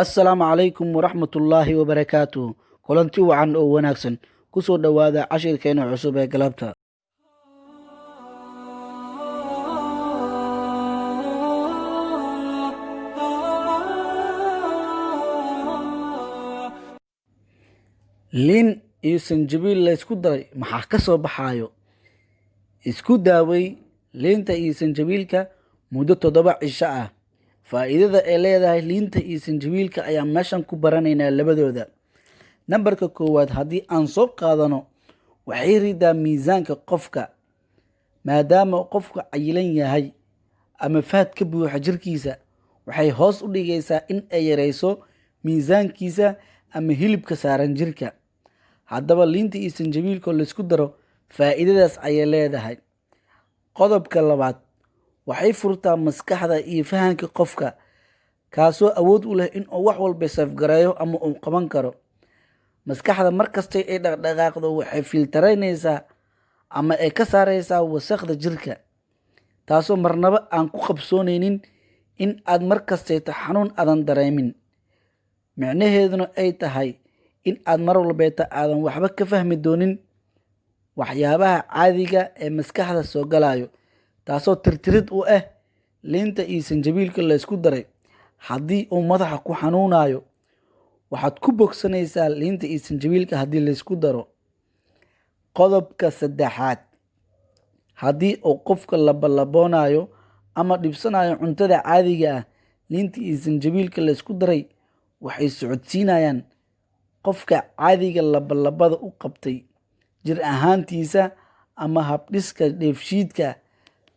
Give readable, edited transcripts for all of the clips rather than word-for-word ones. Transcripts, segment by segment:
Assalaamu calaykum waraxmatullaahi wabarakaatuh. Kulanti wacan oo wanaagsan. Kusoo dhowaada cashirkeena cusub ee galabta. Liin iyo sanjabiil la isku daray maxaa ka soo baxaayo? Isku daawey liinta iyo sanjabiilka muddo 7 cisho ah. Faa'iidada ay leedahay liinta iyo sanjabiilka ayaan meeshan ku baranaynaa labadooda. Nambarka koowaad haddii aan soo qaadano, waxay ridaa miisaanka qofka. Maadaama qofku cayilan yahay ama fat ka buuxa jirkiisa, waxay hoos u dhigaysaa in ay yareyso miisaankiisa ama hilibka saaran jirka. Haddaba liinta iyo sanjabiilka oo laisku daro faa'iidadaas ayay leedahay. Qodobka labaad, waxay furtaa maskaxda iyo fahanka qofka, kaasoo awood u leh in uu wax walba safgareeyo ama uu qaban karo. Maskaxda markastay ay dhaqdhaqaaqdo, waxay filtaraynaysaa ama ay ka saaraysaa wasakhda jirka, taasoo marnaba aan ku qabsoonaynin in aad markastayto xanuun aadan dareemin. Micnaheeduna ay tahay in aad mar walbeeta aadan waxba ka fahmi doonin waxyaabaha caadiga ee maskaxda soo galayo, taasoo tirtirid u ah liinta iyo sanjabiilka la isku daray. Haddii uu madaxa ku xanuunayo, waxaad ku bogsanaysaa liinta iyo sanjabiilka haddii la isku daro. Qodobka saddexaad, haddii uu qofka labalaboonayo ama dhibsanayo cuntada caadiga ah, liinta iyo sanjabiilka la isku daray waxay socodsiinayaan qofka caadiga labalabada u qabtay jir ahaantiisa ama habdhiska dheefshiidka,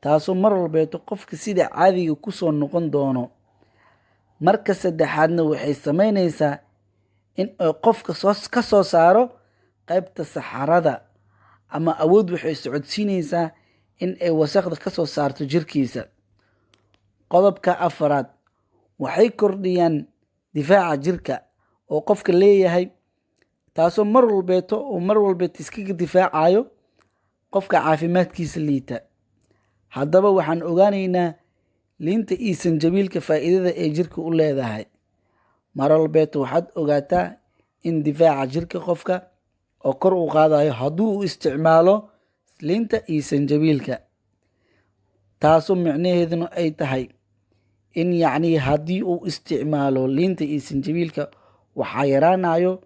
taasoo mar walbeeto qofka sida caadiga kusoo noqon doono. Marka saddexaadna, waxay sameynaysaa in ay qofka ka soo saaro qaybta saxarada, ama awood waxay socodsiinaysaa in ay wasakhda ka soo saarto jirkiisa. Qodobka afaraad, waxay kordhiyaan difaaca jirka oo qofka leeyahay, taasoo mar walbeeto uu mar walbeeto iskaga difaacayo qofka caafimaadkiisa liita. Haddaba waxaan ogaanaynaa liinta iyo sanjabiilka faa'iidada ay jirka u leedahay. Mar walbeeto waxaad ogaataa in difaaca jirka qofka oo kor u qaadayo hadduu u isticmaalo liinta iyo sanjabiilka, taasoo micnaheeduna ay tahay in haddii uu isticmaalo liinta iyo sanjabiilka, waxaa yaraanayo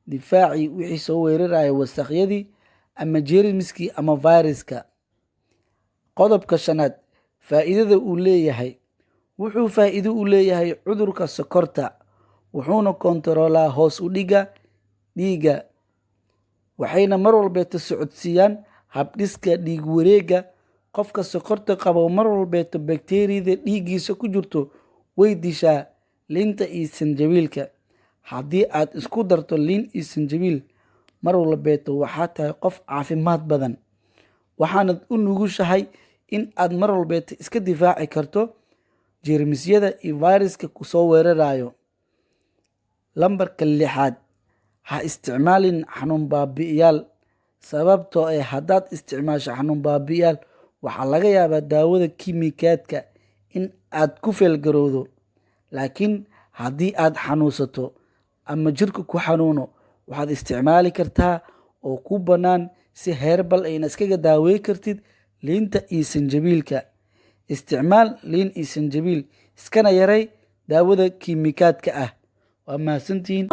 difaacii wixii soo weerarayo wasakhyadii ama jeermiskii ama fayraska. Qodobka shanaad, faa'iidada uu leeyahay, wuxuu faa'iido u leeyahay cudurka sokorta, wuxuuna kontaroolaa hoos u dhigga dhiigga, waxayna mar walbeeto socodsiiyaan habdhiska dhiig wareegga. Qofka sokorta qabo mar walbeeto bakteeriyada dhiiggiisa ku jirto way dishaa liinta iyo sanjabiilka. Haddii aad isku darto liin iyo sanjabiil, mar walbeeto waxaa tahay qof caafimaad badan, waxaanad u nugushahay in aad mar walbeeto iska difaaci karto jeermisyada iyo fayraska kusoo weerarayo. Lambarka lixaad, ha isticmaalin xanuun baabi'iyaal, sababtoo ah haddaad isticmaasho xanuun baabi'iyaal, waxaa laga yaabaa daawada kiimikaadka in aad ku feelgarowdo. Laakiin haddii aad xanuunsato ama jirka ku xanuuno, waxaad isticmaali kartaa oo ku bannaan si herbal ayna iskaga daawey kartid liinta iyo sanjabiilka. Isticmaal liin iyo sanjabiil, iskana yaray daawada kiimikaadka ah. Waa mahadsantihiin.